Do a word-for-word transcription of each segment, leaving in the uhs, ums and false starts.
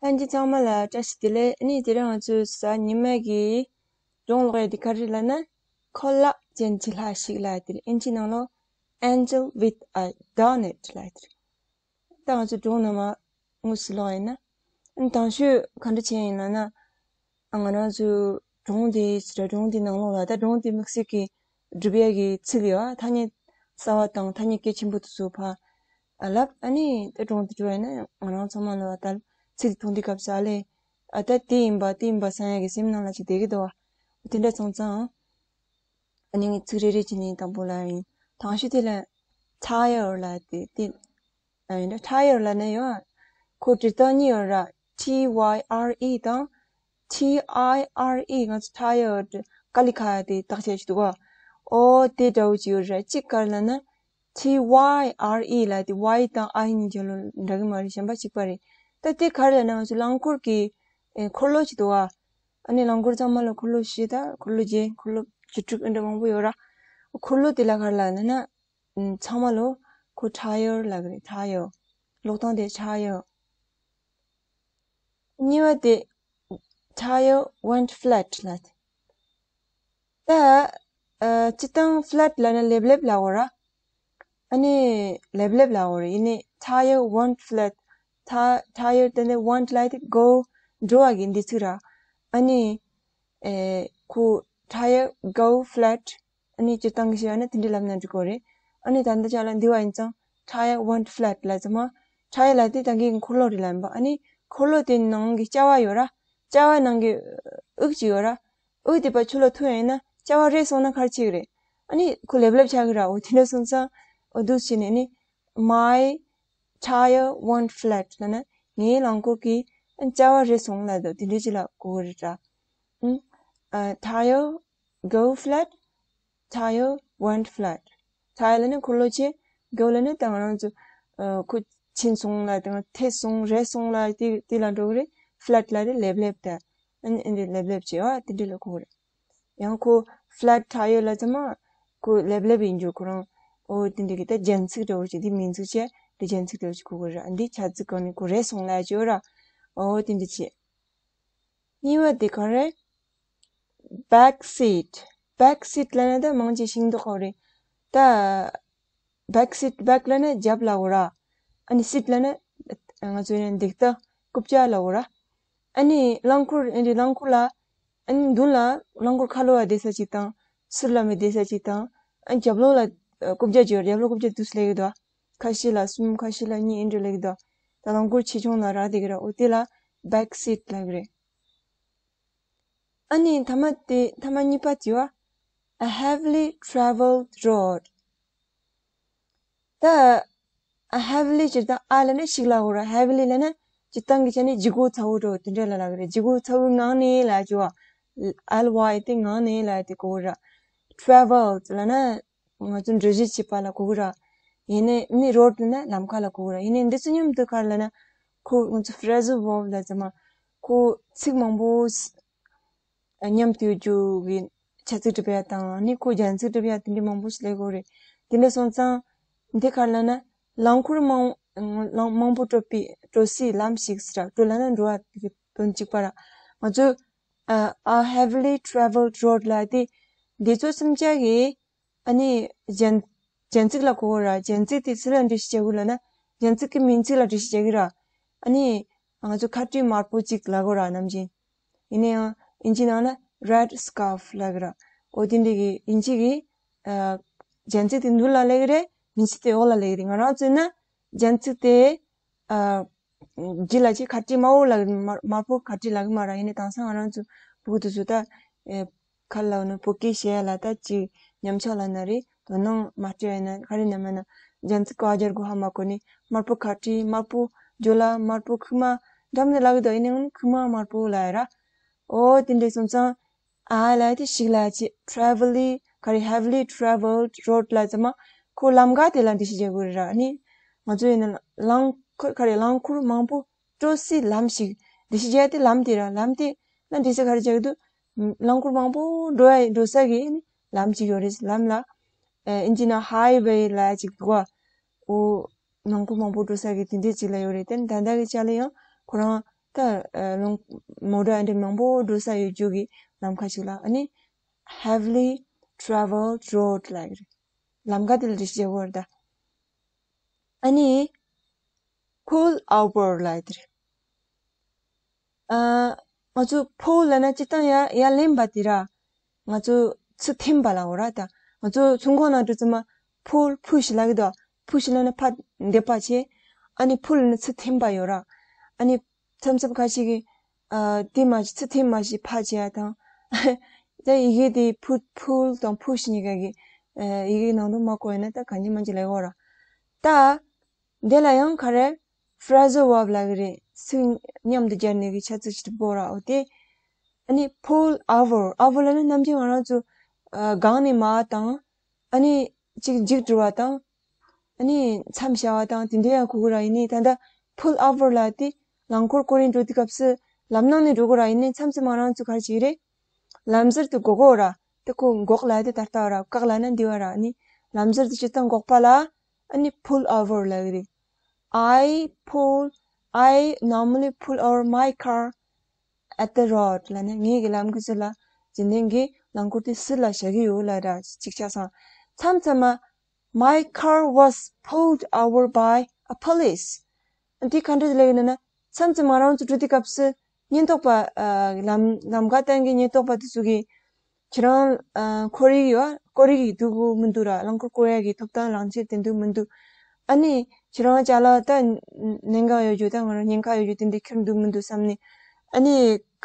ལྷན་རྒྱས་ཚང་མ་ལ་བཀྲ་ཤིས་བདེ་ལེགས། ཨ་ནི་དེ་རིང་ང་ཚོས་གཟའ་ཉི་མ་གི་སྒྲུང་ཀློག་ཡ་དེ་ག་རེ་ལབ་ན། འཁོར་ལོ་ཅན་གྱི་ལྷ་ཞིག་ལབ་ཡ་དེ་རེད། ཨིན་ཇིའི་ནང་ལོགས་Angel with a Donut ལབ་ཡ་དེ་རེད། ད་ང་ཚོ་སྒྲུང་ནང་མ་དངོས་སུ་ཀློག་ཡིན་ན། ཨ་ནི་དང་ཤོས་ག་འདྲ་བྱས་ཡིན་ལབ་ན། ཨ་ང་རང་ཚོའི་སྒྲུང་དེ་ཟེར་ར། སྒྲུང་དེ་ནང་ལོགས་ལ་ད་སྒྲུང་དེ་དམིགས་བསལ་གྱི་སྒྲུབ་ཡ་གི་ཚིག་ཡོད་ཨ། ཐ་སྙད་གསར་བ་དང་ཐ་སྙད་གལ་ཆེན་པོ་དེ་ཚོ་ཕར་ཨ་ལབ། ཨ་ནི་ད་སྒྲུང་དེ་འགྲོ་ཡིན་ན་ང་རང་ཚང་མ་ལ་ད་ཚིག་དེ་མཐོང་དུས་སྐབས་སུ་ཨ་ལས། ཨ་ད་དེ་ཡིན་པ་དེ་ཡིན་པ་བསམ་ཡ་གི་སེམས་ནང་ལ་ཅིག་བསྡད་ཀྱི་འདུག་ཨ། དེ་འདྲ་སོང་ཙང་། ཨ་ནི་ངས་ཚིག་རེ་རེ་བྱས་ནས་དང་པོ་ལབ་ཡིན། དང་ཤོས་དེ་ལ་Tire ལབ་དེ་དེ། ཨ་ཡིན་ན་Tire ལབ་ན་ཡང་ཁོ་འབྲི་སྟངས་གཉིས་ཡོད་ར། T Y R E དང་། T I R E ང་ཚོ་Tire དཀའ་ལས་ཁག་དེ་བཏགས་བྱས་ཅིག་འདུག་ག། ཨོ་དེ་འདྲ་བོ་ཅིག་ཡོད་ར། གཅིག་ག་རེ་ལབ་ན། T Y R E ལབ་དེ་Y དང་I གཉིས་རྒྱབ་ལོགས་འདྲ་གི་མ་རེད། གཞན་པ་གཅིག་པ་རེད། ད་དེ་ག་རེ་ལབ་ན་ང་ཚོ་རླངས་འཁོར་གྱི་ཨེ་འཁོར་ལོ་ཅིག་འདུག་ག། ཨ་ནི་རླངས་འཁོར་ཚང་མ་ལ་འཁོར་ལོ་བཞི་དང་འཁོར་ལོ་བརྒྱད། འཁོར་ལོ་བཅུ་དྲུག་ཨེ་འདྲ་མང་པོ་ཡོད་ར། འཁོར་ལོ་དེ་ལ་ག་རེ་ལབ་ན་ན། ཚང་མ་ལོ་ཁོ་Tire ལབ་གི་རེད། Tire། ཀློག་སྟངས་དེ་Tire། གཉིས་པ་དེ་Tire went flat ལབ། ད་ཨ་སྤྱིར་བཏང་flat ལབ་ན་ལེབ་ལེབ་ལབ་དགོས་ར། ཨ་ནི་ལེབ་ལེབ་ལབ་དགོས་རེད། ཡིན་ནའི་Tire went flat། ད་Tire དེ་ནི་went ལབ་དེ་go འགྲོ་བ་གི་འདི་ཚིག་ར། ཨ་ནི་ཨེ་ཁོ་Tire go flat། ཨ་ནི་སྤྱིར་བཏང་གི་བཤད་ན་དེ་འདྲ་ལབ་ན་འགྲིག་གི་རེད། ཨ་ནི་ད་ལྟ་ཅག་ལ་འདི་བ་ཡིན་ཙང་Tire went flat ལབ་ཙམ་མ། Tire ལབ་དེ་ད་གིན་འཁོར་ལོ་རེད་ལབ་ཡིན་པ། ཨ་ནི་འཁོར་ལོ་དེ་ནང་གི་ལྕགས་པ་ཡོད་ར། ལྕགས་པ་ནང་གི་དབུགས་ཅིག་ཡོད་ར། དབུགས་དེ་ཕར་ཕྱི་ལོགས་ཐོན་ཡིན་ན་ལྕགས་པ་རེད་སོང་ན་ག་རེ་བྱེད་ཀྱི་རེད། ཨ་ནི་ཁོ་ལེབ་ལེབ་ཆགས་ཀྱི་ར། འོ་དེ་འདྲ་སོང་ཙང་འོ་འདུག་བྱས་ནས་ཨ་ནི། My tire went flat ལབ་ན་ངའི་རླངས་འཁོར་གྱི་ལྕགས་པ་རེད་སོང་ལབ་འདུག། དེ་འདྲ་ཅིག་ལ་གོ་གི་རེད་དྲ། ཨུམ། ཨ། Tire go flat, tire went flat. Tire ལབ་ན་འཁོར་ལོ་བྱས། Go ལབ་ན་ད་ང་རང་ཚོ་ཨ་ཁོ་ཕྱིན་སོང་ལ་དང་ཐད་སོང་རེད་སོང་ལ་དེ་དེ་ལ་འགྲོ་གི་རེད། Flat ལབ་རེད། ལེབ་ལེབ་དེ། ཨ་ནི་འདི་ལེབ་ལེབ་བྱས་པ་དེ་འདྲ་ལ་གོ་གི་རེད། ཡང་ཁོ་flat tire ལབ་ཙམ་མ། ཁོ་ལེབ་ལེབ་ཡིན་རྒྱུ་ཁོ་རང་། ཨོ་དེ་འདྲ་གི་ད་རྒྱན་ཚིག་འདྲ་བོ་ཞིག་འདི་མིང་ཚིག་བྱས་འདི་རྒྱན་ཚིག་འདྲ་བོ་ཞིག་གོ་གི་རེད། འདི་བྱ་ཚིག་གོ་ནི་ཁོ་རེད་སོང་ལབ་ཡ་ཅིག་ཡོད་ར། ཨོ་དེ་འདྲ་བྱས། གཉིས་པ་དེ་ག་རེ། Back seat. Back seat ལབ་ན་ད་མང་ཆེ་ཤེས་འདུག་གོ་རེད། ད་back seat, back ལབ་ན་རྒྱབ་ལ་གོ་ར། ཨ་ནི་seat ལབ་ན་ང་ཚོའི་ནི་འདེགས་ཐག་རྐུབ་བཀྱག་ལ་གོ་ར། ཨ་ནི་རླངས་འཁོར་ཨ་ནི་རླངས་འཁོར་ལ་ཨ་ནི་མདུན་ལ་རླངས་འཁོར་ཁ་ལོ་བ་བསྡད་ས་གཅིག་དང་། ཚུར་ལ་མི་བསྡད་ས་གཅིག་དང་། ཨ་ནི་རྒྱབ་ལོགས་ལ་རྐུབ་བཀྱག་བརྗོད། རྒྱབ་ལོགས་རྐུབ་བཀྱག་དུས་སུ་ལེགས་ཀྱི་འདུག། ཁ་ཤས་ལ་གསུམ། ཁ་ཤས་ལ་གཉིས། ཨེ་འདྲ་ལེགས་ཀྱི་འདུག། ད་རླངས་འཁོར་ཆེ་ཆུང་ལ་རག་བསྡད་ཀྱི་ར། འོ་དེ་ལ་back seat ལབ་ཀྱི་རེད། ཨ་ནི་མཐའ་མ་དེ་མཐའ་མ་གཉིས་པ་དེ་བ། A heavily traveled road. ད་ཨ་heavily ཅིག་ད་ཨ་ལབ་ན་ཞིག་ལ་གོ་ར། Heavily ལབ་ན་སྤྱིར་བཏང་གི་ཆ་ནས་ལྗིད་ཁོག་ཚ་བོ་འདྲ་བོ་དེ་འདྲ་ལ་ལབ་ཀྱི་རེད། ལྗིད་ཁོག་ཚ་བོའི་ངང་ནས་ལབ་ཀྱི་བ། L Y དེ་ངང་ནས་ལབ་དེ་གོ་ར། Traveled ལབ་ན་ང་ཚོ་འགྲུལ་བཞུད་བྱེད་པ་ལ་གོ་གི་ར། ཡིན་ནའི་ནི་road ལབ་ན་ལམ་ཁ་ལ་གོ་གི་ར། ཡིན་ནའི་འདི་ཚོ་མཉམ་དུ་ག་རེ་ལབ་ན་ཁོ་ང་ཚོ་phrasal verb ལབ་ཙམ་མ། ཁོ་ཚིག་མང་པོ་མཉམ་དུ་ཡོད་རྒྱུ་གི་བྱ་ཚིག་སྒྲུབ་ཡ་དང་ནི་ཁོ་རྒྱན་ཚིག་སྒྲུབ་ཡ་དེ་འདྲ་མང་པོ་ཞིག་ལས་དགོས་རེད། དེ་འདྲ་སོང་ཙང་འདི་ག་རེ་ལབ་ན་རླངས་འཁོར་མང་རླངས་མང་པོ་འགྲོ་པའི་འགྲོ་སའི་ལམ་ཞིག་ཟེར་ར། འགྲོ་ལབ་ན་འགྲོ་བ་དེ་གི་དོན་གཅིག་པ་ར། ང་ཚོས་ཨ་a heavily traveled road ལབ་དེ་འདི་ཚོ་སུམ་ཆ་གི་ཨ་ནི་རྒྱན་རྒྱན་ཚིག་ལ་གོ་གི་ར། རྒྱན་ཚིག་དེ་སུ་ལ་འགྲེལ་བཤད་བྱེད་དགོས་ལབ་ན་རྒྱན་ཚིག་གི་མིང་ཚིག་ལ་འགྲེལ་བཤད་བྱེད་ཀྱི་ར། ཨ་ནི་ང་ཚོ་ཁ་དཀྲིས་དམར་པོ་གཅིག་ལབ་དགོས་ར་ནམ་རྒྱུན། ཡིན་ན་ཡང་དབྱིན་ཇིའི་ནང་ལ་red scarf ལབ་ཀྱི་ར། འོ་དེ་འདྲ་གི་དབྱིན་ཇི་གི་ཨ་རྒྱན་ཚིག་དེ་མདུན་ལ་སླེབས་ཀྱི་རེད། མིང་ཚིག་དེ་འོག་ལ་སླེབས་ཀྱི་རེད། ང་རང་ཚོས་ན་རྒྱན་ཚིག་དེ་ཨ་རྗེས་ལ་ཅིག་ཁ་དཀྲིས་དམར་པོ་ལབ་ཀྱི་མ་དམར་པོ་ཁ་དཀྲིས་ལབ་ཀྱི་མ་ར། ཡིན་ནའི་དེང་སང་ང་རང་ཚོ་བོད་དུ་བཟོ་ལྟ་ཨེ་ཁ་ལ་ནི་བོད་སྐད་བཤད་ཡ་ལ་ད་ཅིག་ཉམས་ཆག་ལ་ན་རེད། དོ་སྣང་མ་སྤྲད་ཡ་ན་ག་རེ་ན་མ་ན་རྒྱན་ཚིག་ག་སྦྱར་དགོས་ཧ་མ་གོ་ནི། དམར་པོ་ཁ་དཀྲིས་དམར་པོ་ཇོ་ལ་དམར་པོ་ཁུག་མ་འགྲམ་ནས་ལབ་ཀྱི་འདུག། ཡིན་ནའི་ཁུག་མ་དམར་པོ་ལབ་ཡ་ར། འོ་དེ་འདྲ་སོང་ཙང་ཨ་ལབ་དེ་ཞིག་ལབ་ཅིག travelly ག་རེ་heavily traveled road ལབ་ཙམ་མ་ཁོ་ལམ་ཁ་དེ་ལ་འགྲེལ་བཤད་རྒྱག་དགོས་རེད་ར། ཨ་ནི་ང་ཚོ་ཡིན་ན་རླངས་འཁོར་ག་རེ་རླངས་འཁོར་མང་པོ་འགྲོ་སའི་ལམ་ཞིག་འགྲེལ་བཤད་རྒྱག་དེ་ལམ་དེ་ར། ལམ་དེ་ལ་འགྲེལ་བཤད་ག་རེ་རྒྱག་གི་འདུག། རླངས་འཁོར་མང་པོ་འགྲོ་ཡ་འགྲོ་ས་གི་ལམ་ཅིག་ཡོད་རེད། ལམ་ལ་ཨ་དབྱིན་ཇི་ནང་highway ལབ་ཡ་ཅིག་འདུག་ག། འོ་རླངས་འཁོར་མང་པོ་འགྲོ་ས་གི་དེ་འདྲ་ཅིག་ལ་ཡོད་རེད། དེ་ནི་ད་ལྟ་གི་ཆ་ལ་ཡང་ཁོ་རང་ ད་ལུང་མོ་ཊ་འདྲ་མང་པོ་འགྲོ་ས་ཡོད་རྒྱུ་གི་ལམ་ཁ་ཞིག་ལ་ཨ་ནི་heavily traveled road ལབ་ཀྱི་རེད། ལམ་ཁ་དེ་ལ་འདྲི་བྱེད་བོར་ད། ཨ་ནི་pull over ལབ་ཀྱི་རེད། ཨ། ང་ཚོ་pull ལབ་ན་སྤྱིར་བཏང་ཡར་ཡར་ལེན་པ་དེ་ར། ང་ཚོ་ཚུར་འཐེན་པ་ལབ་འོ་ར་ད། ང་ཚོ་ཚོང་ཁང་ནང་འགྲོ་ཙམ་མ་pull push ལབ་ཀྱི་འདུག push ལབ་ན་ཕར་འདེད་པ་བྱེད། ཨ་ནི་pull ལབ་ན་ཚུར་འཐེན་པ་ཡོད་ར། ཨ་ནི་མཚམས་མཚམས་ཁ་ཤས་ཀྱིས་ཨ་དེ་མ་བྱེད་ཚུར་འཐེན་མ་བྱེད་ཕར་བྱེད་ཡ་དང་། ད་ཡི་གེ་དེ་pull pull དང་push གཉིས་ཀ་གི་ཨ་ཡི་གེ་ནང་དུ་མ་གོ་ཡིན་ན་ད་གང་ཅི་མ་ཅི་ལབ་འོ་ར། ད། འདི་ལ་ཡང་ག་རེ། phrasal verb ལབ་ཀྱི་རེད། ཚིག་མཉམ་དུ་སྦྱར་ནས་ཀྱི་ཆ་ཚིག་ཅིག་དགོས་ར་འོ་དེ། ཨ་ནི་pull over, over ལབ་ན་ནམ་རྒྱུན་ང་རང་ཚོ་ཨ་སྒང་ནས་མར་དང་། ཨ་ནི་ཅིག་མཇུག་བསྒྲིལ་བ་དང་། ཨ་ནི་མཚམས་བཞག་པ་དང་དེ་འདྲ་ཡང་གོ་གི་ར། ཡིན་ནའི་ད་ལྟ་pull over ལབ་དེ་རླངས་འཁོར་སྐོར་རིང་འགྲོ་དུས་སྐབས་སུ་ལམ་ནང་ནས་འགྲོ་གི་ར། ཡིན་ནའི་མཚམས་མཚམས་ང་རང་ཚོ་ག་རེ་བྱེད་ཀྱི་རེད། ལམ་ཟུར་དུ་འགོག་གོ་ར། དེ་ཁོ་འགོག་ལ་དེ་ད་ལྟ་ར་བཀག་ལ་ན་འདི་བ་ར། ནི་ལམ་ཟུར་དུ་སྤྱིར་བཏང་འགོག་པ་ལ་ཨ་ནི་pull over ལབ་ཀྱི་རེད། I pull, I normally pull over my car at the road ལབ་ན་ངའི་གི་ལམ་གི་ཟུར་ལ་རྒྱུན་ལྡན་གྱི་རླངས་འཁོར་དེ་ཟུར་ལ་བཞག་གི་ཡོད་ལབ་ར་ཅིག་ཆགས་སོང་། མཚམས་མཚམས་མ། My car was pulled over by a police. འདི་ག་འདྲ་ལབ་ཡིན་ན། མཚམས་མཚམས་ང་རང་ཚོ་འགྲོ་དུས་སྐབས་སུ་ཉེན་རྟོག་པ་ཨ་ལམ་ལམ་ཁ་སྟེང་གི་ཉེན་རྟོག་པ་དེ་ཚོ་གིས་ཁྱེད་རང་ཨ་འཁོར་ཡིག་ཡོད་ཨ། སྐོར་ཡིག་འདུག་གོ་མི་འདུག་ར། རླངས་འཁོར་སྐོར་ཡག་གི་ཐོབ་ཐང་རང་ཆས་དེ་འདུག་མི་འདུག་ཨ་ནི་ཁྱེད་རང་ཅ་ལག་ད་གནད་འགག་ཡོད་རྒྱུ་ད་ང་རང་ཉེན་ཁ་ཡོད་རྒྱུ་དེ་འདྲ་ཁྱེར་འདུག་མི་འདུག་བསམ་ནས། ཨ་ནི་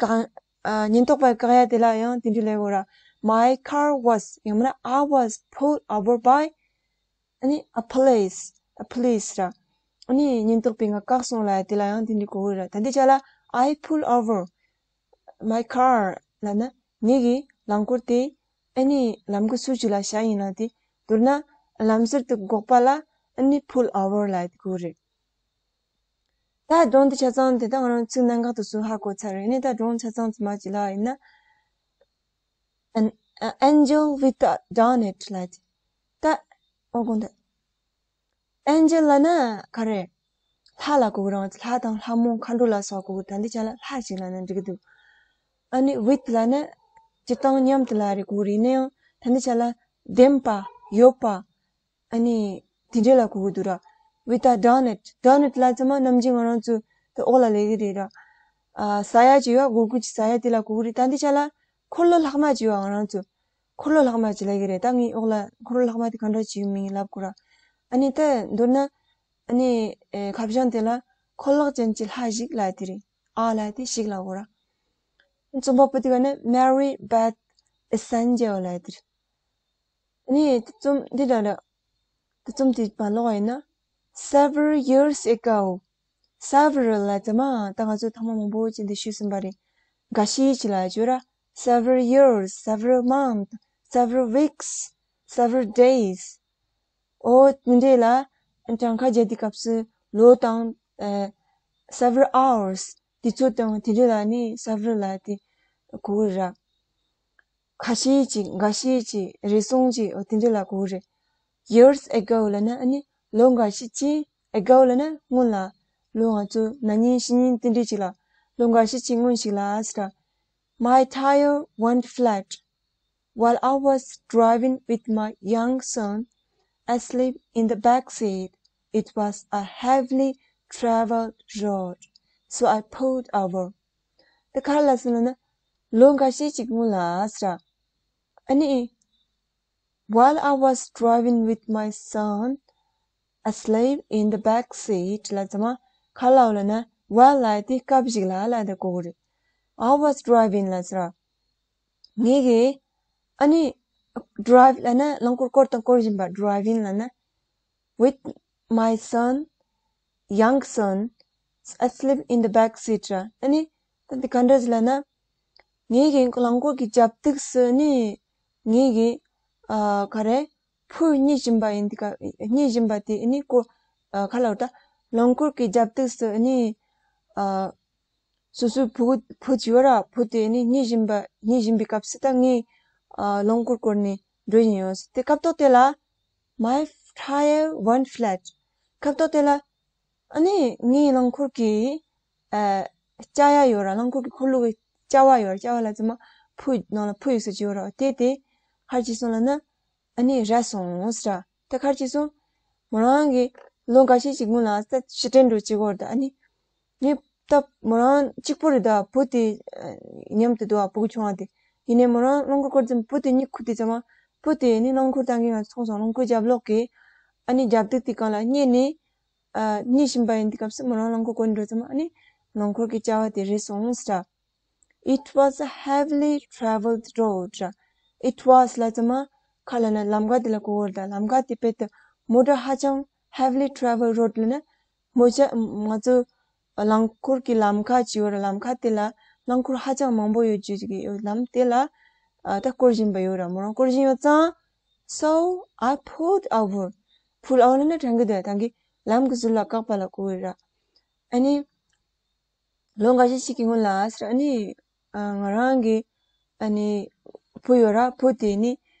གང་ཨ་ཉེན་རྟོག་པས་བཀག་ཡ་དེ་ལ་ཡང་དེ་འདྲ་ལབ་དགོས་ར། My car was ཡང་མིན་ན་I was pulled over by ཨ་ནི་a police, a police ར། ཨ་ནི་ཉེན་རྟོག་པས་ང་བཀག་སོང་ལབ་ཡ་དེ་ལ་ཡང་དེ་འདྲ་གོ་གི་ར། ད་འདི་ཅ་ལག I pull over my car ལབ་ན་ངེད་ཀྱི་རླངས་འཁོར་དེ་ཨ་ནི་ལམ་གྱི་ཟུར་ཅིག་ལ་བཞག་ཡིན་ན་དེ། མདོར་ན་ལམ་ཟུར་དུ་འགོག་པ་ལ་ཨ་ནི་pull over ལབ་ཡ་དེ་གོ་གི་རེད། ད་སྒྲུང་འདི་ཆ་ཚང་དེ་ད་ང་རང་ཚིག་གནད་འགག་དེ་ཚོ་ཧ་གོ་ཚར་རེད། ཨ་ནི་ད་སྒྲུང་ཆ་ཚང་ཚང་མ་ཅིག་ལབ་ཡིན་ན། An, uh, angel with a donut ལབ་ཅིག་ད་ཨོ་དགོངས་དག Angel ལབ་ན་ག་རེ། ལྷ་ལ་གོ་གི་རང་། ལྷ་དང་ལྷ་མོ་མཁའ་འགྲོ་ལ་སོགས་གོ་གི། ད་འདི་ཆ་ལ་ལྷ་ཞིག་ལབ་ན་འགྲིག་གི་འདུག་ཨ་ནི་with ལབ་ན་སྤྱིར་བཏང་མཉམ་དུ་ལ་རེད་གོ་གི་རེད། ཡིན་ན་ཡང་ད་འདི་ཆ་ལ་ལྡན་པ། ཡོད་པ། ཨ་ནི་དེ་འདྲ་ལ་གོ་གི་འདུག་ར། With a donut, donut ལབ་ཙམ་མ་ནམ་རྒྱུན་ང་རང་ཚོ་དེ་འོག་ལ་ལས་གི་རེད་ར། ཨ་ཟ་ཡ་ཅིག་ཡོད་ཨ། སྒོར་སྒོར་ཅིག་ཟ་ཡ་དེ་ལ་གོ་གི་རེད། ད་འདི་ཆ་ལ་འཁོར་ལོ་ལྷག་མ་ཅིག་ཡོད་ཨ། ང་རང་ཚོ་འཁོར་ལོ་ལྷག་མ་ཅིག་ལབ་གི་རེད། ད་ངའི་འོག་ལ་འཁོར་ལོ་ལྷག་མ་དེ་ག་འདྲ་ཅིག་ཡོད་མིན་ལབ་དགོས་ར། ཨ་ནི་ད་མདོར་ན་ཨ་ནི་ཨེ་ཁ་བྱང་དེ་ལ་འཁོར་ལག་ཅན་གྱི་ལྷ་ཞིག་ལབ་དེ་རེད། ཨ་ལབ་དེ་ཞིག་ལབ་དགོས་ར། རྩོམ་པ་པོ་དེ་ག་ནི་Mary Beth Esanccio ལབ་དེ་རེད། ཨ་ནི་དེ་རྩོམ་འདི་འདྲ་འདྲ། དེ་རྩོམ་དེ་མ་ཀློག་པ་ཡིན་ན། Several years ago. Several ལབ་ཙམ་མ་ད་ང་ཚོ་ཐེངས་མ་མང་པོ་ཅིག་འདི་ཞུས་ཟིན་པ་རེད། འགའ་ཤས་ཅིག་ལ་བརྗོད་ར། Several years, several months, several weeks, several days. ཨོ་དེ་འདྲས་ལ་གྲངས་ཀ་བརྒྱབ་དུས་སྐབས་སུ་ལོ་དང་ཨ་several hours དེ་ཚོ་དང་དེ་འདྲས་ལ་ནི་several ལབ་དེ་གོ་གི་ར། ཁ་ཤས་ཅིག་འགའ་ཤས་ཅིག་རེ་ཟུང་ཅིག་འོ་དེ་འདྲ་ལ་གོ་གི་རེད། Years ago ལབ་ན་ཨ་ནི་ལོ་འགའ་ཤས་ཅིག ago ལབ་ན་སྔོན་ལ། ལོ་ང་ཚོ་ན་ནིང་ཕྱི་ཉིན་དེ་འདྲ་ཅིག་ལ། ལོ་འགའ་ཤས་ཅིག་སྔོན་ཞིག་ལ་ཟེར། My tire went flat while I was driving with my young son asleep in the back seat. It was a heavily traveled road, so I pulled over. དེ་ག་རེ་ལབ་སོང་ལབ་ན། ལོ་འགའ་ཤས་ཅིག་སྔོན་ལ་ཟེར། ཨ་ནི། While I was driving with my son asleep in the back seat ལབ་ཙམ་མ་ག་རེ་ལབ་ལབ་ན། While ལབ་དེ་སྐབས་ཤིག་ལ་ལབ་དེ་གོ་གི་རེད། I was driving ལབ་ཟེར། ངེད་ཀྱིས་ཨ་ནི་drive ལབ་ན་རླངས་འཁོར་སྐོར་དང་སྐོར་བཞིན་པ། Driving ལབ་ན། With my son, young son, asleep in the back seat ར། ཨ་ནི་ད་འདི་ག་འདྲ་ཟེར་ལབ་ན། ངེད་ཀྱི་རླངས་འཁོར་གྱི་རྒྱབ་ཏུག་སུ་ནི་ངེད་ཀྱི་ཨ་ག་རེ་ཕུར་གཉིད་བཞིན་པ་ཡིན། འདི་ག་གཉིད་བཞིན་པ་དེ་ཨ་ནི་ཀོ་ཨ་ག་ལབ་ད། རླངས་འཁོར་གྱི་རྒྱབ་ཏུག་སུ་ཨ་ནི་ཨ་སོ་སོའི་བུ་བུ་ཅིག་ཡོད་ར། བུ་དེ་ནི་གཉིད་བཞིན་པ་གཉིད་བཞིན་པའི་སྐབས་སུ་ད་ངའི་ཨ་རླངས་འཁོར་བསྐོར་ནས་འགྲོ་བཞིན་ཡོད། དེ་སྐབས་ཐོག་དེ་ལ། My tire went flat. སྐབས་ཐོག་དེ་ལ་ཨ་ནི་ངའི་རླངས་འཁོར་གྱི་ཨ་ ལྕགས་ཡ་ཡོད་ར། རླངས་འཁོར་གྱི་འཁོར་ལོ་གི་ལྕགས་པ་ཡོད་ར། ལྕགས་པ་ལ་ཙམ་མ་ཕུ་ནང་ལ་ཕུ་ཡོད་ས་ཅིག་ཡོད་ར། དེ་དེ་ཧར་གྱིས་སོང་ལ་ན་ཨ་ནི་རལ་སོང་ཟེར་ར། ད་ཁར་གྱིས་སོང་མོ་རང་གི་ལོ་འགའ་ཤས་ཅིག་སྔོན་ལ་ས་ཕྱིར་དྲན་འགྲོ་ཅིག་བོར་ད་ཨ་ནི་ངས་ད་མོ་རང་གཅིག་པོ་རེད། ད་བུ་དེ་མཉམ་དུ་འདུག་ཨ། བུ་གུ་ཆུང་བ་དེ། ཡིན་ནའི་མོ་རང་རླངས་འཁོར་སྐོར་ཙམ་བུ་དེ་གཉིད་ཁུག་དུས་ཙམ་མ་བུ་དེ་ནི་རླངས་འཁོར་བཏང་གིན་ང་ཚོ་མཐོང་སོང་། རླངས་འཁོར་རྒྱབ་ལོགས་ཀྱི་ཨ་ནི་རྒྱབ་ཏུ་དེ་གང་ལ་བསྙེས་ནས་ཨ་བསྙེས་བཞིན་པ་ཡིན་དུས་སྐབས་སུ་མོ་རང་རླངས་འཁོར་སྐོར་འགྲོ་ཙམ་མ་ཨ་ནི་རླངས་འཁོར་གྱི་ལྕགས་པ་དེ་རལ་སོང་ཟེར། It was a heavily traveled road. It was ལ་ཙམ་མ་ཁ་ལ་ན་ལམ་ཀ་དེ་ལ་གོ་བོར་ད་ལམ་ཀ་དེ་དཔེ་དུ་མོ་ཊ་ཧ་ཅང་heavily traveled road ལ་ན་མོ་ཅ་ང་ཚོ་རླངས་འཁོར་གྱི་ལམ་ཁ་ཅིག་ཡོད་ར། ལམ་ཁ་དེ་ལ་རླངས་འཁོར་ཧ་ཅང་མང་པོ་ཡོད་རྒྱུ་ཅིག་ཡོད། ལམ་དེ་ལ་ཨ་ད་སྐོར་བཞིན་པ་ཡོད་ར། མོ་རང་སྐོར་བཞིན་ཡོད་ཙང་། So I pulled over. Pull over ལ་ན་དྲན་གི་འདུག་ད་གི་ལམ་གྱི་ཟུར་ལ་བཀག་པ་ལ་གོ་ཡོད་ར། ཨ་ནི་ལོ་འགའ་ཤས་ཤིག་གི་སྔོན་ལ་ཟེར་ཨ་ནི་ཨ་ང་རང་གི་ཨ་ནི་བུ་ཡོད་ར། བུ་དེ་ནི་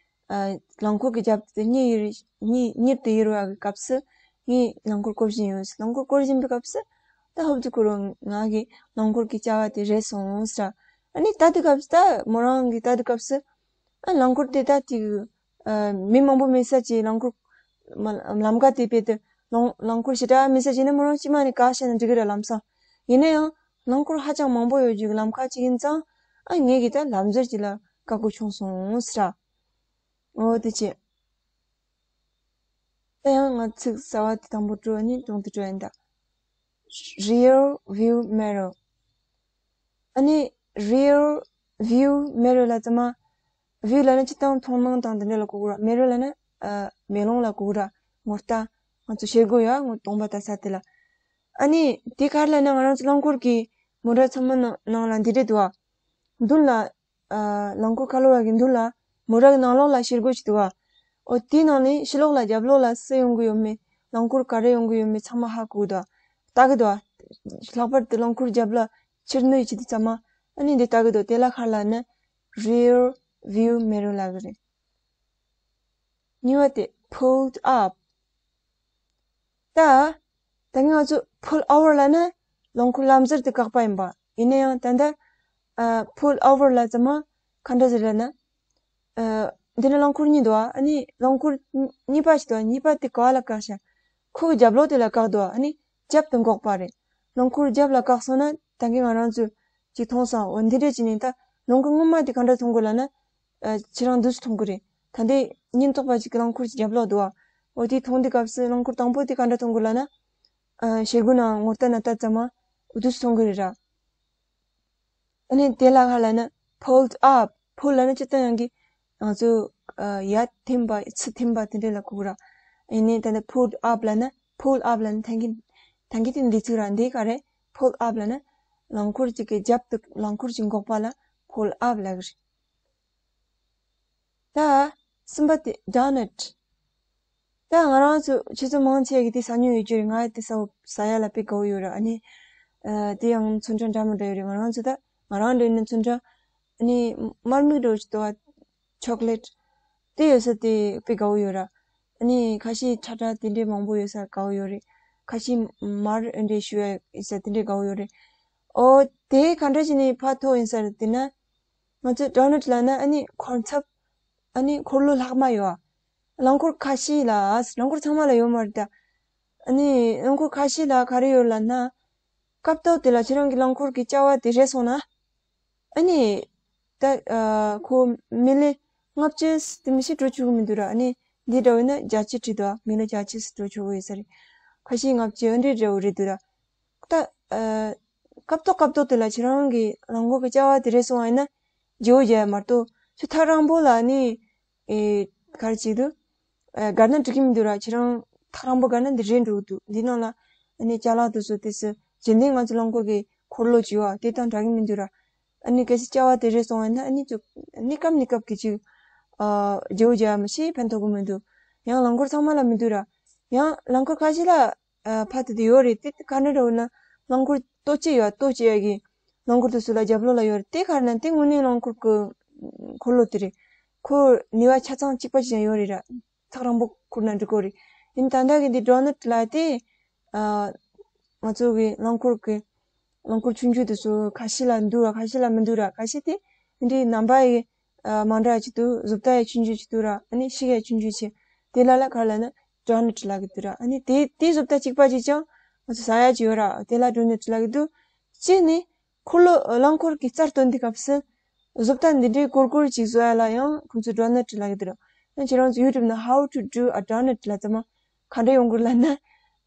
ཨ་རླངས་འཁོར་གྱི་རྒྱབ་དེ་གཉིད་ཡུར་གཉིད་གཉིད་དུ་ཡུར་བ་གི་སྐབས་སུ་ངས་རླངས་འཁོར་སྐོར་བཞིན་ཡོད། རླངས་འཁོར་སྐོར་བཞིན་པའི་སྐབས་སུ་ད་ཧོབ་ཏུ་ཁོ་རང་ང་གི་རླངས་འཁོར་གྱི་ལྕགས་པ་དེ་རལ་སོང་ཟེར། ཨ་ནི་ད་དུས་སྐབས་སུ་ད་མོ་རང་གི་ད་དུས་སྐབས་སུ་ཨ་རླངས་འཁོར་དེ་ད་དེ་གི་ཨ་མི་མང་པོ་མེད་ས་ཅིག་རླངས་འཁོར་མ་ལམ་ཀ་དེ་དཔེ་དེ་རླངས་རླངས་འཁོར་ཞེ་དྲག་མེད་ས་ཅིག་ནས་མོ་རང་ཕྱི་མ་ནས་ག་བྱས་ན་འགྲིག་གི་རེད་ལམ་སང་། ཡིན་ན་ཡང་རླངས་འཁོར་ཧ་ཅང་མང་པོ་ཡོད་རྒྱུ་གི་ལམ་ཁ་ཅིག་ཡིན་ཙང་ཨ་ངེད་ཀྱིས་ད་ལམ་ཟུར་ཅིག་ལ་བཀག་དགོས་བྱུང་སོང་ཟེར། འོ་དེ་བྱས། ད་ཡང་ང་ཚིག་གསར་བ་དེ་དང་པོ་འགྲོ་ནི་གྲོང་དུ་འགྲོ་ཡིན་ད། Rear view mirror. ཨ་ནི་rear view mirror ལ་ཙམ་མ། view ལ་ནི་སྤྱིར་བཏང་མཐོང་སྣང་དང་དེ་འདྲ་ལ་གོ་གི་ར། mirror ལ་ནི་ཨ་མེ་ལོང་ལ་གོ་གི་ར། ངོ་རྟ་ང་ཚོ་ཤེལ་སྒོ་ཡ་ངོ་སྟོང་པ་ལྟ་ས་དེ་ལ། ཨ་ནི་དེ་གར་ལ་ནི་ང་རང་ཚོ་རླངས་འཁོར་གྱི་མོ་ཊ་ཚང་མ་ནང་ནང་ལ་འདི་འདྲ་འདུག་ཨ། མདུན་ལ་ཨ་རླངས་འཁོར་ཁ་ལོ་བ་གི་མདུན་ལ་མོ་ཊ་གི་ནང་ལོགས་ལ་ཤེལ་སྒོ་ཞིག་འདུག་ཨ། འོ་དེའི་ནང་ནས་ཕྱི་ལོགས་ལ་རྒྱབ་ལོགས་ལ་སུ་ཡོང་གི་ཡོད་མེད། རླངས་འཁོར་ག་རེ་ཡོང་གི་ཡོད་མེད་ཚང་མ་ཧ་གོ་གི་འདུག་ཨ། ལྟ་གི་འདུག་ཨ། ལྷག་པར་དུ་རླངས་འཁོར་རྒྱབ་ལ་ཕྱིར་ནུར་བྱེད་དུས་ཙམ་མ་ཨ་ནི་འདི་ལྟ་གི་འདུག་དེ་ལ་ཁར་ལ་ནི་rear view mirror ལབ་གི་རེད། གཉིས་པ་དེ་pulled up། ད་ད་གིན་ང་ཚོ་pull over ལབ་ན་རླངས་འཁོར་ལམ་ཟུར་དུ་བཀག་པ་ཡིན་པ། ཡིན་ན་ཡང་ད་ལྟ་ཨ་pull over ལ་ཙམ་མ་ག་འདྲ་ཟེར་ལབ་ན། ཨ་འདི་ནི་རླངས་འཁོར་གཉིས་འདུག་ཨ། ཨ་ནི་རླངས་འཁོར་གཉིས་པ་ཞིག་འདུག་ཨ། གཉིས་པ་དེ་ག་བ་ལ་བཀག་ཤག་ཁོ་གི་རྒྱབ་ལོགས་དེ་ལ་བཀག་འདུག་ཨ། ཨ་ནི་རྒྱབ་ཏུ་འགོག་པ་རེད། རླངས་འཁོར་རྒྱབ་ལ་བཀག་སོང་ན་ད་གིན་ང་རང་ཚོས་ཅིག་མཐོང་སོང་། འོ་འདི་འདྲས་ཅིག་ནི་ད་རླངས་འཁོར་སྔོན་མ་དེ་ག་འདྲ་མཐོང་གི་ལབ་ན། ཨ་ཁྱེད་རང་འདུག་སེ་མཐོང་གི་རེད། ད་འདི་ཉེན་རྟོག་པ་ཅིག་གི་རླངས་འཁོར་ཅིག་རྒྱབ་ལོགས་འདུག་ཨ། འོ་དེ་མཐོང་དུས་སྐབས་སུ་རླངས་འཁོར་དང་པོ་དེ་ག་འདྲ་མཐོང་གི་ལབ་ན། ཨ་ཞེ་དགུ་ནང་ངོ་ལྟ་ན་ལྟ་ཙམ་མ་འོ་འདུག་སེ་མཐོང་གི་རེད་ར། ཨ་ནི་དེ་ལ་ག་ལབ་ན་pulled up། pull ལབ་ན་སྤྱིར་བཏང་ཡང་གི་ང་ཚོ་ཨ་ཡར་འཐེན་པ་ཚུར་འཐེན་པ་དེ་འདྲ་ལ་གོ་གི་ར། ཡིན་ནའི་ད་ནི་pulled up ལབ་ན་pull up ལབ་ན་ཐང་གི་ཐང་གི་དེ་འདི་ཚིག་ར་འདི་ག་རེད། pull up ལབ་ན་རླངས་འཁོར་ཅིག་གི་རྒྱབ་ཏུ་རླངས་འཁོར་ཅིག་འགོག་པ་ལ་pull up ལབ་གི་རེད། ད་གསུམ་པ་དེ་donut། ད་ང་རང་ཚོ་ཆུ་ཚོད་མང་ཆེ་གི་དེ་ཟ་མྱོང་ཡོད་རྒྱུ་རེད། ང་དེ་ཟ་ཟ་ཡ་ལ་དཔེ་དགའ་བོ་ཡོད་ར། ཨ་ནི་ཨ་དེ་ཡང་ཚོན་ཁྲ་འདྲ་མི་འདྲ་ཡོད་རེད། ང་རང་ཚོ་ད་ང་རང་འདྲ་ཡིན་ན་ཚོན་ཁྲ་ཨ་ནི་དམར་མིག་འདྲ་བོ་ཞིག་འདུག་ཨ། chocolate དེ་ཡོད་ས་དེ་དཔེ་དགའ་བོ་ཡོད་ར། ཨ་ནི་ཁ་ཤས་ཁྲ་ཁྲ་དེ་འདྲའི་མང་པོ་ཡོད་ས་དགའ་བོ་ཡོད་རེད། ཁ་ཤས་མར་འདྲ་ཞུ་ཡ་ཡོད་ས་དེ་འདྲའི་དགའ་བོ་ཡོད་རེད། ཨོ་དེ་ག་འདྲ་བྱས་ནས་ཕར་ཐོག་ཡིན་ས་རེད་དེ་ན། ང་ཚོས་donut ལབ་ན་ཨ་ནི་འཁོར་ཚབ། ཨ་ནི་འཁོར་ལོ་ལྷག་མ་ཡོད་ཨ། རླངས་འཁོར་ཁ་ཤས་ལ། རླངས་འཁོར་ཚང་མ་ལ་ཡོད་མ་རེད་ད། ཨ་ནི་རླངས་འཁོར་ཁ་ཤས་ལ་ག་རེ་ཡོད་ལབ་ན། སྐབས་ཐོག་དེ་ལ་ཁྱེད་རང་གི་རླངས་འཁོར་གྱི་ལྕགས་པ་དེ་རལ་སོང་ན། ཨ་ནི་ད་ཨ་ཁོ་མི་ལོ་ལྔ་བཅུ་དེ་མི་ཤེས་འགྲོ་ཆོག་གི་མི་འདུག་ར། ཨ་ནི་འདི་འདྲ་བོ་ན་བརྒྱད་ཅུ་བྲིས་འདུག་ཨ། མི་ལོ་བརྒྱད་ཅུ་འགྲོ་ཆོག་གི་ཡོད་ས་རེད། ཁ་ཤས་ལྔ་བཅུ་འདི་འདྲ་བོ་རེད་འདུག་ར། ད་ཨ་སྐབས་ཐོག་སྐབས་ཐོག་དེ་ལ་ཁྱེད་རང་གི་རླངས་འཁོར་གྱི་ལྕགས་པ་དེ་རལ་སོང་བ་ཡིན་ན་བརྗེ་པོ་རྒྱག་ཡ་མ་གཏོགས་ཁྱོད་ཐག་རིང་པོ་ལ་ནི་ཨེ་ག་རེ་བྱེད་འདུག་ཨ་བརྒལ་ན་འགྲིག་གི་མི་འདུག་ར། ཁྱེད་རང་ཐག་རིང་པོ་བརྒལ་ན་འདི་རལ་འགྲོ་གི་འདུག་འདི་ནང་ལ་ཨ་ནི་ཅ་ལག་དེ་ཚོ་དེ་ཚོ་རྗེས་འདེད་ང་ཚོ་རླངས་འཁོར་གྱི་འཁོར་ལོ་བྱེད་པ་དེ་དང་འདྲ་གི་མི་འདུག་ར། ཨ་ནི་གལ་སྲིད་ལྕགས་པ་དེ་རལ་སོང་བ་ཡིན་ན་ཨ་ནི་ཅིག་གནས་སྐབས་གནས་སྐབས་ཀྱི་ཅིག་ཨ་བརྗེ་པོ་རྒྱག་ཡ་མི་ཤེས་ཕན་ཐོགས་གི་མི་འདུག་ཡང་རླངས་འཁོར་ཚང་མ་ལ་མི་འདུག་ར། ཡང་རླངས་འཁོར་ཁ་ཤས་ལ་ཨ་ཕ་དེ་དེ་ཡོད་རེད། དེ་ག་འདྲ་འདྲ་བོ་ན་རླངས་འཁོར་ལྟོ་ཆས་ཡོད། ལྟོ་ཆས་ཡ་གི་རླངས་འཁོར་དེ་ཚོ་ལ་རྒྱབ་ལོགས་ལ་ཡོད་རེད། དེ་ག་རེ་ན་དེ་དངོས་གནས་རླངས་འཁོར་གི་འཁོར་ལོ་དེ་རེད། ཁོ་ནུས་པ་ཆ་ཚང་གཅིག་པ་ཅིག་ཀྱང་ཡོད་རེད་ར། ཐག་རིང་པོ་འཁུར་ན་འགྲིག་གོ་རེད། ཡིན་ད་ལྟ་གི་འདི་donut ལ་དེ་ཨ་ང་ཚོ་གི་རླངས་འཁོར་གི་ རླངས་འཁོར་ཆུང་ཆུང་དེ་ཚོ་ཁ་ཤས་ལ་འདུག་ར། ཁ་ཤས་ལ་མི་འདུག་ར། ཁ་ཤས་དེ་འདི་རྣམ་པ་ཡི་ཨ་མ་འདྲ་ཅིག་འདུག། བཟོ་ལྟ་ཡི་ཆུང་ཆུང་ཅིག་འདུག་ར། ཨ་ནི་ཤིག་ཡ་ཆུང་ཆུང་ཅིག། དེ་ལ་ལ་ག་ལ་ན་ཌོ་ནཊ་ལབ་ཀྱི་འདུག་ར། ཨ་ནི་དེ་དེ་བཟོ་ལྟ་གཅིག་པ་ཅིག་ཀྱང་ང་ཚོ་ཟ་ཡ་ཅིག་ཡོད་ར། དེ་ལ་ཌོ་ནཊ་ལབ་ཀྱི་འདུག། གཅིག་ནི་འཁོར་ལོ་རླངས་འཁོར་གྱི་རྩ་སྟོན་དུས་སྐབས་སུ་བཟོ་ལྟ་འདི་འདྲའི་གོར་གོར་ཅིག་བཟོ་ཡ་ལ་ཡང་ཁོང་ཚོས་ཌོ་ནཊ་ལབ་ཀྱི་འདུག་ར། ཡང་ཁྱེད་རང་ཚོ་ཡུ་ཊུབ་ནང་How to do a donut ལབ་ཙམ་མ་ག་འདྲ་ཡོང་གི་རེད་ལབ་ན།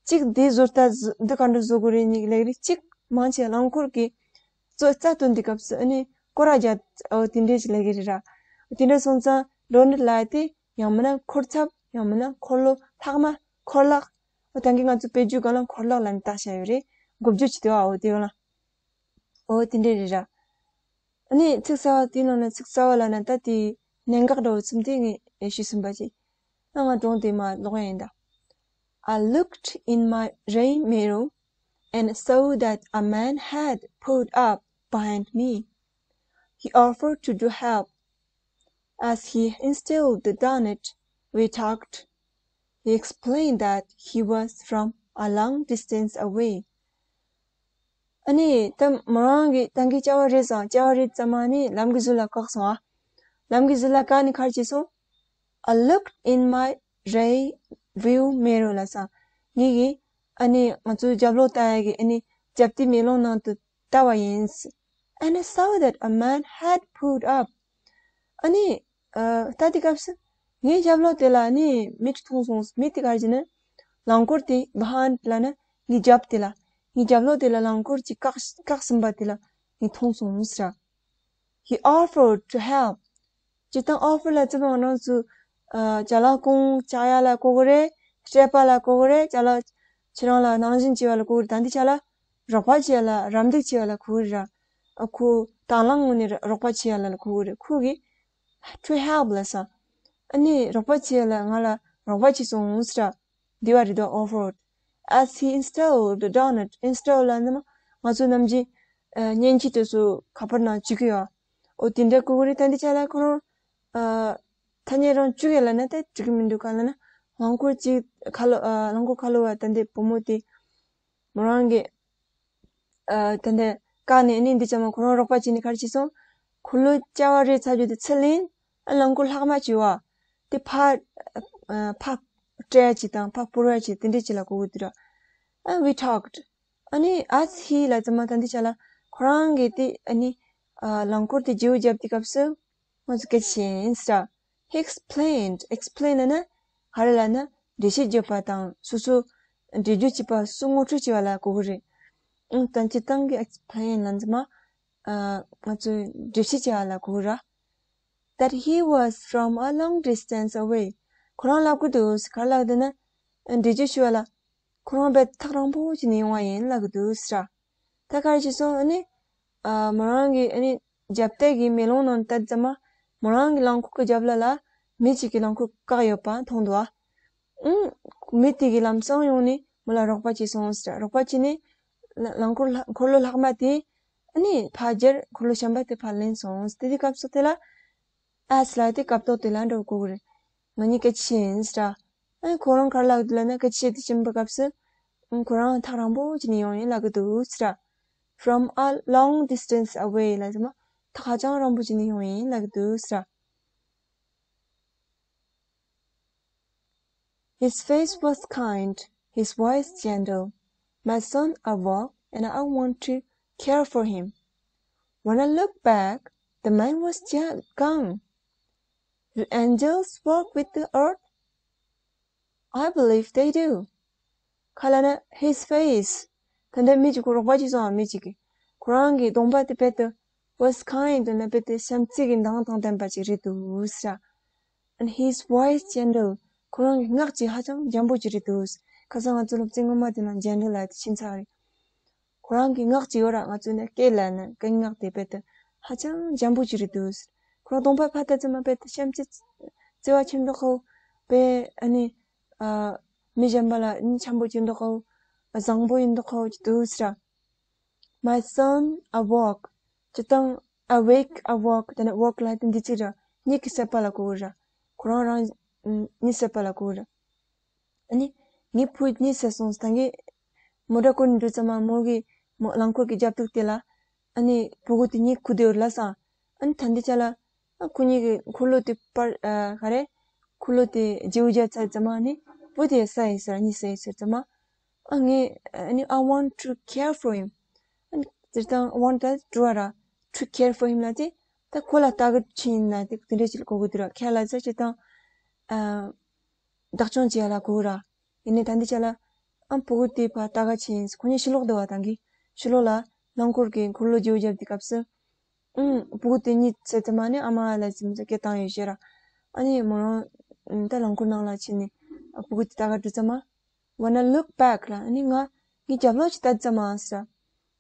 གཅིག་འདི་བཟོ་ལྟ་བཟོ་འདི་ག་འདྲ་བཟོ་དགོས་རེད་ནི་ལབ་ཀྱི་རེད། གཅིག་མང་ཆེ་རླངས་འཁོར་གྱི་རྩ་རྩ་སྟོན་དུས་སྐབས་སུ་ཨ་ནི་སྐོར་ར་རྒྱག་འོ་དེ་འདྲས་ཅིག་ལབ་ཀྱི་རེད་ར། དེ་འདྲ་སོང་ཙང་ཌོ་ནཊ་ལབ་ཡ་དེ་ཡང་མིན་ན་འཁོར་ཚབ། ཡང་མིན་ན་འཁོར་ལོ་ལྷག་མ། འཁོར་ལག། འོ་ད་གིན་ང་ཚོ་དཔེ་བརྗོད་སྒང་ལ་འཁོར་ལག་ལབ་ནས་བཏགས་བཞག་ཡོད་རེད། འགོ་བརྗོད་ཅིག་དེ་བ་འོ་དེ་བ་ལ། འོ་དེ་འདྲས་རེད་ར། ཨ་ནི་ཚིག་གསར་བ་དེའི་ནང་ནས་ཚིག་གསར་བ་ལབ་ན་ད་དེ་གནད་འགག་འདྲ་བོ་ཚུམ་དེ་ངས་ཞུས་ཟིན་པ་ཅིག། ཨ་ང་སྒྲུང་དེ་མ་ཀློག་ཡ་ཡིན་ད། I looked in my rear mirror and saw that a man had pulled up behind me. He offered to do help. As he installed the donut, we talked. He explained that he was from a long distance away. ཨ་ནི་ད་མོ་རང་གི་ད་གིན་བྱ་བ་རེད་ཙང་བྱ་བ་རེད་ཙམ་མ་ནི་ལམ་གྱི་ཟུར་ལ་བཀག་སོང་ཨ། ལམ་གྱི་ཟུར་ལ་བཀག་ནས་ག་རེ་བྱས་སོང་། I looked in my rear view mirror ལབ་སོང་། ངེད་ཀྱིས་ཨ་ནི་ང་ཚོའི་རྒྱབ་ལོགས་ལྟ་ཡ་གི་ཨ་ནི་རྒྱབ་ལྟའི་མེ་ལོང་ནང་དུ་ལྟ་བ་ཡིན། And I saw that a man had pulled up. ཨ་ནི་ཨ་ལྟ་དུས་སྐབས་སུ་ངའི་རྒྱབ་ལོགས་དེ་ལ་ཨ་ནི་མི་ཅིག་མཐོང་སོང་། མི་དེ་ག་རེ་ཟེར་ན། རླངས་འཁོར་དེ་behind ལབ་ན་ངའི་རྒྱབ་དེ་ལ། ངའི་རྒྱབ་ལོགས་དེ་ལ་རླངས་འཁོར་གྱིས་བཀག་བཀག་ཟིན་པ་དེ་ལ་ངས་མཐོང་སོང་ཟེར། He offered to help. སྤྱིར་བཏང་offer ལབ་ཙམ་པ་ང་རང་ཚོ་ཨ་ཅ་ལག་ཁང་བཅག་ཡ་ལ་གོ་གི་རེད། སྤྲད་པ་ལ་གོ་གི་རེད། ཅ་ལག་ཁྱེད་རང་ལ་གནང་སྦྱིན་བྱེད་པ་ལ་གོ་གི་རེད། ད་འདི་ཆ་ལ་རོགས་པ་བྱེད་ཡ་ལ་རམ་འདེགས་བྱེད་ཡ་ལ་གོ་གི་རེད་ར། ཨ་ཁོ་དང་བླངས་ངོས་ནས་རོགས་པ་བྱེད་ཡ་ལ་གོ་གི་རེད། ཁོ་གིས་to help ལབ་སོང་། ཨ་ནི་རོགས་པ་བྱེད་ཡ་ལ་ང་ལ་རོགས་པ་བྱས་སོང་ཟེར། འདི་བ་རེད་དོ། Offered. As he installed the donut. Install ལབ་ན་ང་ཚོ་ནམ་རྒྱུན་ཨ་མཉེན་ཆས་དེ་ཚོ་ཁ་པར་ནང་བཅུག་གི་ཡོད། འོ་དེ་འདྲ་གོ་གི་རེད། ད་འདི་ཆ་ལ་ཁོ་རང་ཨ་ཐ་སྙད་རང་བཅུག་ཡ་ལབ་ན་ད་འགྲིག་གི་མི་འདུག་ག་ལབ་ན་རླངས་འཁོར་གཅིག་ཁ་ལོ་ཨ་རླངས་འཁོར་ཁ་ལོ་བ་ད་འདི་བུ་མོ་དེ་མོ་རང་གི་ཨ་ད་འདི་བཀག་ནས་ཨ་ནི་འདི་ཅག་མ་ཁོ་རང་རོགས་པ་བྱས་ནས་ག་རེ་བྱས་སོང་། འཁོར་ལོ་བཅའ་བ་རེད་ཚར་རྒྱུ་དེ་ཚུར་ལེན། ཨ་རླངས་འཁོར་ལྷག་མ་བྱས་པ་དེ་ཕར་ཨ་ཕར་སྤྲད་ཡ་ཅིག་དང་ཕར་སྤོར་ཡ་ཅིག་དེ་འདྲས་ཅིག་ལ་གོ་གི་འདུག་ར། ཨ་we talked. ཨ་ནི་as he ལབ་ཙམ་མ་ད་འདི་ཆ་ལ་ཁོ་རང་གིས་དེ་ཨ་ནི་ཨ་རླངས་འཁོར་དེ་བརྗེ་པོ་བརྒྱབ་དུས་སྐབས་སུ་ང་ཚོ་སྐད་ཆ་བཤད་ཡིན་ཟེར། He explained. Explain ལབ་ན་ག་རེ་ལབ་ན་འགྲེལ་བཤད་བརྒྱབ་པ་དང་སོ་སོ་འགྲེལ་བརྗོད་བྱས་པ་སོ་སོ་ངོ་སྤྲོད་བྱས་པ་ལ་གོ་གི་རེད། ཨང་ད་སྤྱིར་བཏང་གི་explain ལབ་ཙམ་མ་ཨ་ང་ཚོས་འགྲེལ་བཤད་བྱས་པ་ལ་གོ་གི་ར། That he was from a long distance away. ཁོ་རང་ལབ་གི་འདུག་ག་རེ་ལབ་འདུག་ན། འགྲེལ་བརྗོད་ཞུ་བ་ལ། ཁོ་རང་དཔེ་ཐག་རིང་པོ་ཅིག་ནས་ཡོང་བ་ཡིན་ལབ་གི་འདུག་ཟེར། ད་ག་རེ་བྱས་སོང་ཨ་ནི། ཨ་མོ་རང་གི་ཨ་ནི་རྒྱབ་ལྟའི་གི་མེ་ལོང་ནང་ལྟ་ཙམ་མ། མོ་རང་གི་རླངས་འཁོར་གི་རྒྱབ་ལ་ལ་མི་གཅིག་གིས་རླངས་འཁོར་བཀག་ཡོད་པ་མཐོང་འདུག་ཨ། ཨང་། མི་དེ་གིས་ལམ་སང་ཡོང་ནས་མོ་ལ་རོགས་པ་བྱས་སོང་ཟེར། རོགས་པ་བྱས་ནས། ལ་རླངས་འཁོར་ལྷག་འཁོར་ལོ་ལྷག་མ་དེ། ཨ་ནི་ཕར་སྦྱར། འཁོར་ལོ་གཞན་པ་དེ་ཕར་ལེན་སོང་ཟེར། དེ་དུས་སྐབས་སུ་དེ་ལ། As ལབ་དེ་སྐབས་ཐོག་དེ་ལ་འགྲོ་གོ་གི་རེད། ང་གཉིས་སྐད་ཆ་བཤད་ཡིན་ཟེར། ཨ་ཁོ་རང་ག་རེ་ལབ་གི་འདུག་ལབ་ན་སྐད་ཆ་བཤད་དུས་ཕྱིན་པའི་སྐབས་སུ། ཨ་ཁོ་རང་ཐག་རིང་པོ་ཅིག་ནས་ཡོང་ཡིན་ལབ་གི་འདུག་ཟེར། From a long distance away ལབ་ཙམ་མ་ཐག་ཧ་ཅང་རིང་པོ་ཅིག་ནས་ཡོང་ཡིན་ལབ་གི་འདུག་ཟེར། His face was kind, his voice gentle. My son awoke and I want to care for him. When I look back, the man was gone. Do angels walk with the earth? I believe they do. ག་རེ་ལབ་ན་his face. ད་ལྟ་མི་གཅིག་གིས་རོགས་པ་བྱས་སོང་ཨ། མི་གཅིག་གིས། ཁོ་རང་གི་གདོང་པ་དེ་དཔེ་དེ་was kind ལབ་ན་དཔེ་དེ་བྱམས་བརྩེ་གི་མདངས་དང་ལྡན་པ་ཅིག་རེད་འདུག་ཟེར། And his voice gentle. ཁོ་རང་གི་ངག་ཅིག་ཧ་ཅང་འཇམ་པོ་ཅིག་རེད་འདུག། ཁ་སང་ང་ཚོ་སློབ་ཚན་སྔོན་མ་དེ་ནང་gentle ལབ་དེ་ཕྱིན་ཚར་རེད། ཁོ་རང་གི་ངག་ཅིག་ཡོད་ར། ང་ཚོ་ནས་སྐད་ལབ་ན་སྐད་ངག་དེ་དཔེ་དེ་ཧ་ཅང་འཇམ་པོ་ཅིག་རེད་འདུག། ཁོ་རང་གདོང་པ་ཕར་ལྟ་ཙམ་མ་དཔེ་དེ་བྱམས་བརྩེ་བ་ཆེན་པོ་འདུག་གོ། དཔེ་ཨ་ནི་ཨ་མི་གཞན་པ་ལ་ཨ་ནི་འཆམ་པོ་ཅིག་འདུག་གོ། བཟང་པོ་ཡིན་འདུག་གོ་ཅིག་འདུག་ཟེར། My son awoke. སྤྱིར་བཏང་awake, awoke དེ་ནི་woke ལབ་དེ་འདི་གཅིག་ར། གཉིད་ཀྱིས་སད་པ་ལ་གོ་གི་ར། ཁོ་རང་རང་གཉིད་སད་པ་ལ་གོ་གི་ར། ཨ་ནི་ངའི་བུ་གཉིད་སད་སོང་ཟེར། ད་གིན་མོ་ཊ་བསྐོར་ནས་འགྲོ་ཙམ་མ་མོ་གིས་ མོ་རླངས་འཁོར་གྱི་རྒྱབ་ཐོག་དེ་ལ་ཨ་ནི་ཕྲུ་གུ་དེ་གཉིད་ཁུག་བསྡད་ཡོད་ལབ་སོང་། ཨ་ནི་ད་ལྟའི་ཆ་ལ་ཨ་ཁོ་གཉིས་ཀྱི་འཁོར་ལོ་དེ་པར་ཨ་ག་རེ། འཁོར་ལོ་དེ་བརྗེ་པོ་བརྒྱབ་ཚར་ཙམ་ཨ་ནི་བུ་དེ་ས་ཡིན་ཟེར། གཉིད་སད་ཡོད་ཟེར་ཙམ་ཨ་ངས་ཨ་ནི། I want to care for him. ཨ་ནི་སྤྱིར་བཏང་want ད་འགྲོ་བ་ར། To care for him ལབ་དེ་ད་ཁོ་ལ་ལྟ་གི་ཕྱིན་ན་དེ་དེ་འདྲ་ཞིག་གོ་གི་འདུག་ར། care ལབ་ཚེ་སྤྱིར་བཏང་ཨ་བདག་སྐྱོང་བྱེད་ཡ་ལ་གོ་གི་ར། ཡིན་ནའི་ད་འདི་ཆ་ལ་ཨ་ཕྲུ་གུ་དེ་ཕར་ལྟ་ག་ཕྱིན། ཁོ་གཉིས་ཕྱི་ལོགས་འདུག་པ། ད་གི་ཕྱི་ལོགས་ལ་རླངས་འཁོར་གྱི་འཁོར་ལོ་བརྗེ་པོ་བརྒྱབ་དུས་སྐབས་སུ། ཨུམ། ཕྲུ་གུ་དེ་གཉིད་སད་ཙམ་ཨ་ནི་ཨ་མ་ལ་ཙམ་ཙམ་སྐད་བཏང་ཡོད་ཤག་ར། ཨ་ནི་མོ་རང་ཨུམ་ད་རླངས་འཁོར་ནང་ལ་ཕྱིན་ནས་ཨ་ཕྲུ་གུ་དེ་ལྟ་ག་འགྲོ་ཙམ་ཨ། When I look back ལ་ཨ་ནི་ང་ངའི་རྒྱབ་ལོགས་ཅིག་ལྟ་ཙམ་ཨ་ཟེར།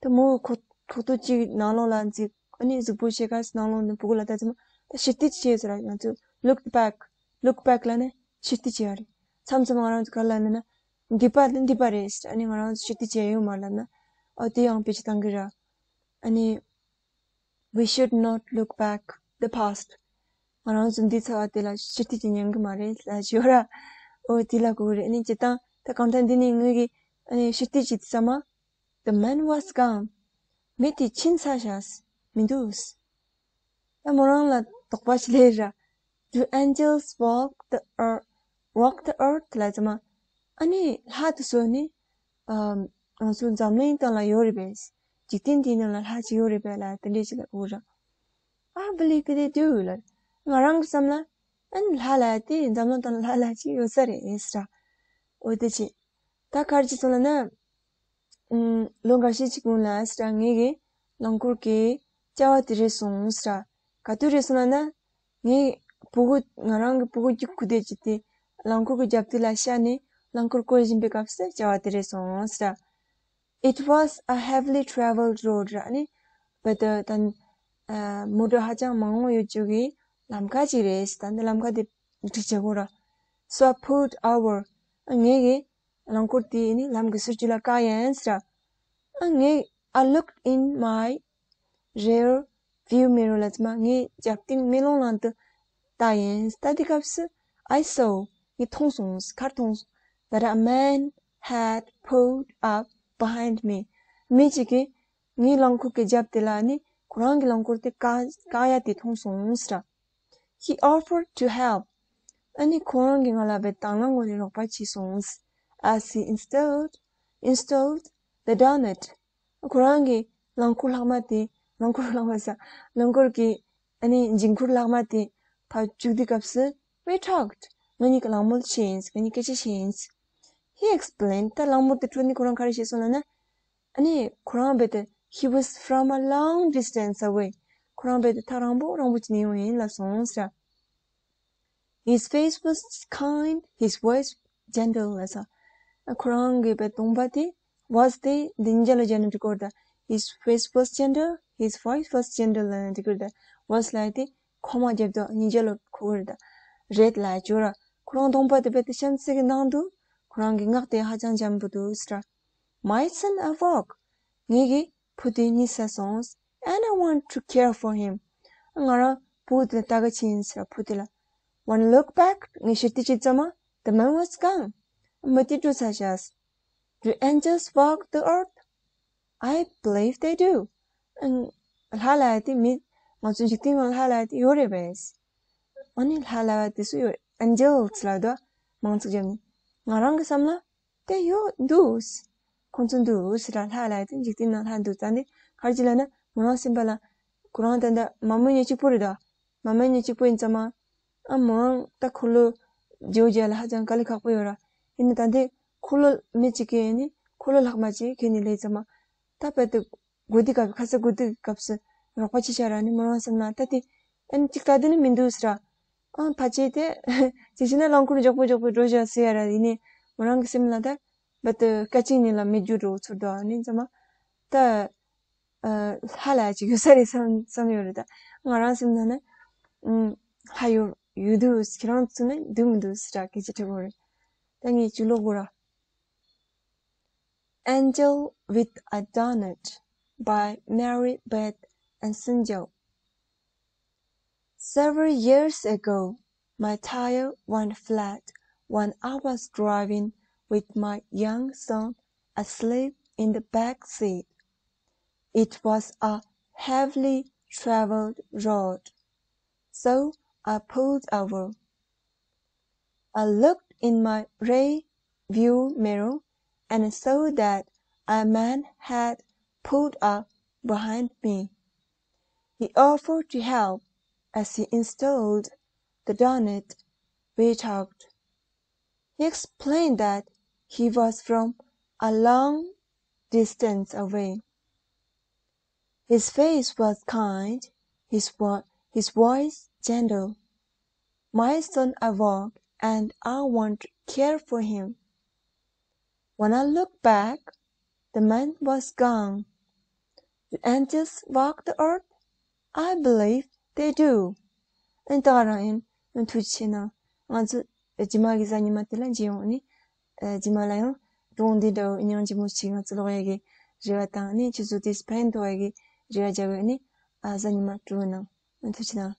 ད་མོ་ཁོག་ཁོག་ཐོག་གཅིག་ནང་ལོགས་ལ་འཛེགས། ཨ་ནི་གཟུགས་པོ་ཕྱེད་ཀ་ནང་ལོགས་ནས་ཕྲུ་གུ་ལ་ལྟ་ཙམ་ཨ། ད་ཕྱིར་བལྟས་བྱས་ཟེར་ར། ང་ཚོ་look back, look back ལབ་ནས་ཕྱིར་བལྟས་བྱས་པ་རེད། མཚམས་མཚམས་ང་རང་ཚོ་ག་རེ་ལབ་ན་ན། འདི་པ་ནི་འདི་པ་རེད་ཟེར། ཨ་ནི་ང་རང་ཚོ་ཕྱིར་བལྟས་བྱས་ཡོད་མ་ལབ་ན། ཨོ་དེ་ཡང་བེད་སྤྱོད་གཏང་གི་ར། ཨ་ནི། We should not look back the past. ང་རང་ཚོ་འདས་ཚར་བ་དེ་ལ་ཕྱིར་བལྟས་བྱེད་ཉན་གི་མ་རེད་ལབ་ཡོད་ར། ཨོ་དེ་ལ་གོ་གི་རེད། ཨ་ནི་སྤྱིར་བཏང་ད་གང་ལྟར་འདི་ནས་ངོས་ཀྱིས་ཨ་ནི་ཕྱིར་བལྟས་བྱེད་དུས་ཙམ་ཨ། The man was gone. མི་དེ་ཕྱིན་ཚར་ཤག་མི་འདུག་ད་མོ་རང་ལ་དོགས་པ་ཞིག་སླེབས་ར། Do angels walk the earth, walk the earth ལབ་ཙམ་ཨ། ཨ་ནི་ལྷ་དེ་ཚོ་ནི་ཨམ་ང་ཚོ་འཛམ་གླིང་སྟེང་ལ་ཡོད་རེད་པས། འཇིག་རྟེན་འདིའི་ནང་ལ་ལྷ་ཅིག་ཡོད་རེད་པས་ལབ་དེ་འདྲས་ཅིག་ལབ་ཡོད་ར། I believe they do ལབ། ང་རང་གི་བསམ་ན་ཨ་ནི་ལྷ་ལབ་དེ་འཛམ་གླིང་སྟེང་ལ་ལྷ་ལབ་ཅིག་ཡོད་ས་རེད་ཟེར་ར། འོ་དེ་བྱས། ད་ག་རེ་བྱས་སོང་ལབ་ན། ཨུམ། ལོ་འགའ་ཤས་ཅིག་སྔོན་ལ་ཟེར་ར། ངེད་ཀྱི་རླངས་འཁོར་གྱི་ལྕགས་པ་དེ་རལ་སོང་ཟེར་ར། ག་དུས་རལ་སོང་ལབ་ན། ངའི་ཕྲུ་གུ། ང་རང་གི་ཕྲུ་གུ་གཅིག་ཁུག་བསྡད་ཀྱི་དེ་རླངས་འཁོར་གྱི་རྒྱབ་དེ་ལ་ཤར་ནས་རླངས་འཁོར་བསྐོར་བཞིན་པའི་སྐབས་སུ་ལྕགས་པ་དེ་རལ་སོང་ཟེར་ར། It was a heavily traveled road ར་ནི། བ་ད་ད་ཨ་མོ་ཊ་ཧ་ཅང་མང་བོ་ཡོད་རྒྱུ་གི་ལམ་ཁ་ཅིག་རེད་ཟེར། ད་འདི་ལམ་ཁ་དེ་འགྲིག་བྱེད་དགོས་ར། So I pulled over. ཨ་ངེད་ཀྱིས་རླངས་འཁོར་དེ་ནི་ལམ་གྱི་ཟུར་ཅིག་ལ་བཀག་ཡིན་ཟེར། ཨ་ངས། I looked in my rear view mirror ལབ་ཙམ་ཨ། ངའི་རྒྱབ་རྟེན་མེ་ལོང་ནང་དུ་ལྟ་ཡིན། ལྟ་དུས་སྐབས་སུ། I saw. ངས་མཐོང་སོང་། ག་རེ་མཐོང་སོང་། That a man had pulled up behind me. མི་གཅིག་གིས་ངའི་རླངས་འཁོར་གྱི་རྒྱབ་དེ་ལ་ནི་ཁོ་རང་གི་རླངས་འཁོར་དེ་བཀག་བཀག་ཡ་དེ་མཐོང་སོང་ཟེར། He offered to help. ཨ་ནི་ཁོ་རང་གིས་ང་ལ་བས་དང་བླངས་ངོས་ནས་རོགས་པ་བྱས་སོང་། As he installed, installed the donut. ཁོ་རང་གིས་རླངས་འཁོར་ལྷག་མ་དེ། རླངས་འཁོར་ལྷག་མ་ཟེར། རླངས་འཁོར་གྱི་ཨ་ནི་འཇིང་སྐུར་ལྷག་མ་དེ་ཕར་བཅུག་དུས་སྐབས་སུ། We talked. ང་གཉིས་ཀྱིས་གླེང་མོལ་བྱས་ཡིན། ང་གཉིས་སྐད་ཆ་བཤད་ཡིན། He explained. ད་གླེང་མོལ་དེ་ཁྲོད་ནས་ཁོ་རང་ག་རེ་བཤད་སོང་ལབ་ན། ཨ་ནི་ཁོ་རང་རྦད་དེ། He was from a long distance away. ཁོ་རང་རྦད་དེ་ཐག་རིང་པོ་རིང་པོ་ཅིག་ནས་ཡོང་ཡིན་ལབ་སོང་ཟེར། His face was kind, his voice gentle ལབ་སོང་། ཁོ་རང་གི་རྦད་གདོང་པ་དེ། Was དེ་འདི་གཉིས་ཆ་ལ་སྦྱར་ན་འགྲིག་གི་རེད་ད། His face was gentle, his voice was gentle ལབ་ན་འགྲིག་གི་རེད་ད། Was ལབ་ཡ་དེ་ཁོ་མ་རྒྱབ་དོ་གཉིས་ཆ་ལ་གོ་གི་རེད་ད། རེད་ལབ་ཡ་ཅིག་ཡོད་ར། ཁོ་རང་གདོང་པ་དེ་རྦད་དེ་བྱམས་བརྩེ་གི་ནང་དུ་ཁོ་རང་གི་ངག་དེ་ཧ་ཅང་འཇམ་པོ་འདུག་ཟེར། My son, I walk. ངེད་ཀྱི་བུ་དེ་གཉིད་སད་སོང་། And I want to care for him. ང་རང་བུ་དེ་ལ་ལྟ་ག་ཕྱིན་ཟེར། བུ་དེ་ལ། When I look back, ངས་ཕྱིར་བལྟས་བྱེད་ཙམ་མ། The man was gone. མི་དེ་འགྲོ་ཚར་ཤག The angels walk the earth? I believe they do. ཨང་། ལྷ་ལབ་ཡ་དེ་མི། ང་ཚོ་འཇིག་རྟེན་ནང་ལྷ་ལབ་ཡ་དེ་ཡོད་རེད་པས། ཨ་ནི་ལྷ་ལབ་ཡ་དེ་སུ་ཡོད། Angels ལབ་དོ། མང་ཚིག་བརྒྱབ་ནས། ང་རང་གི་བསམ་ན། དེ་ཡོད་འདུག་ཁོང་ཚོ་འདུག་ཟེར་ར། ལྷ་ལབ་ཡ་དེ་འཇིག་རྟེན་ནང་ལྷ་འདུག་ད་འདི་ག་རེ་བྱས་ལབ་ན། མོ་རང་སེམས་པ་ལ། ཁོ་རང་ད་ལྟ་མ་མོ་གཉིས་གཅིག་པོ་རེད་ད། མ་མོ་གཉིས་གཅིག་པོ་ཡིན་ཙམ་མ། ཨ་མོ་རང་ད་འཁོར་ལོ་བརྗེ་པོ་རྒྱག་ལ་ཧ་ཅང་དཀའ་ལས་ཁག་པོ་ཡོད་ར། ཡིན་ནའི་ད་ལྟའི་འཁོར་ལོ་མི་གཅིག་གིས་ནི་འཁོར་ལོ་ལྷག་མ་ཅིག་ཁྱེར་ནས་སླེབས་ཙམ་མ། ད་རྦད་དེ་དགོས་དུས་སྐབས། ཁ་ཚ་དགོས་དུས་སྐབས་སུ་རོགས་པ་བྱེད་བྱ་ར་ནི། མོ་རང་སེམས་ན་ད་དེ་ཨ་ནི་གཅིག་ལྟ་དེ་ནི་མི་འདུག་ཟེར་ར། ཨང་། ཕལ་ཆེར་དེ་ཅིག་བྱས་ན་རླངས་འཁོར་མགྱོགས་པོ་མགྱོགས་པོ་འགྲོ་བཞག་ཟེར་ཡ་ར། ཡིན་ནའི་མོ་རང་གི་སེམས་ལ་ད་རྦད་དེ་སྐད་ཅིག་ཉིད་ལ་མེད་རྒྱུ་འགྲོ་ཚོར་འདུག་ཨ་ནི་ཙམ་མ་ད། ཨ། ལྷ་ལབ་ཡ་ཅིག་ཡོད་ས་རེད་བསམ་བསམ་ཡོད་རེད་ད། ང་རང་སེམས་ནང་ན། ཨུམ། ལྷ་ཡོད་ཡོད་འདུག་ཁྱེད་རང་ཚོ་ན་འདུག་མི་འདུག་ཟེར་ར་སྐད་ཆ་དྲི་དགོས་རེད། ད་ངས་ཅིག་ཀློག་དགོས་ར། Angel with a Donut by Mary Beth Ansounjo. Several years ago, my tire went flat when I was driving with my young son asleep in the back seat. It was a heavily traveled road, so I pulled over. I looked in my rear view mirror and saw that a man had pulled up behind me. He offered to help. As he installed the donut, we talked. He explained that he was from a long distance away. His face was kind, his, vo- his voice gentle. My son awoke and I want to care for him. When I looked back, the man was gone. Do angels walk the earth? I believe they do. ཨན་ད་རང་ཡིན། ཨན་ཐུགས་ཆེ་ན། ང་ཚོ་རྗེས་མ་གི་གཟའ་ཉི་མ་དེ་ལ་མཇལ་ཡོང་ནི། རྗེས་མ་ལ་ཡང་སྒྲུང་འདི་འདྲ་བོ་སྙིང་རྗེ་མོ་ཞིག་ང་ཚོ་ཀློག་ཡ་གི་རེ་བ་དང་ནི་ཁྱེད་ཚོ་དེ་ཕན་ཐོགས་ཡ་གི་རེ་བ་བྱ་བའི་ནི། ཨ་གཟའ་ཉི་མ་སྤྲོ་བོ་གནང་། ཨན་ཐུགས་ཆེ་ན།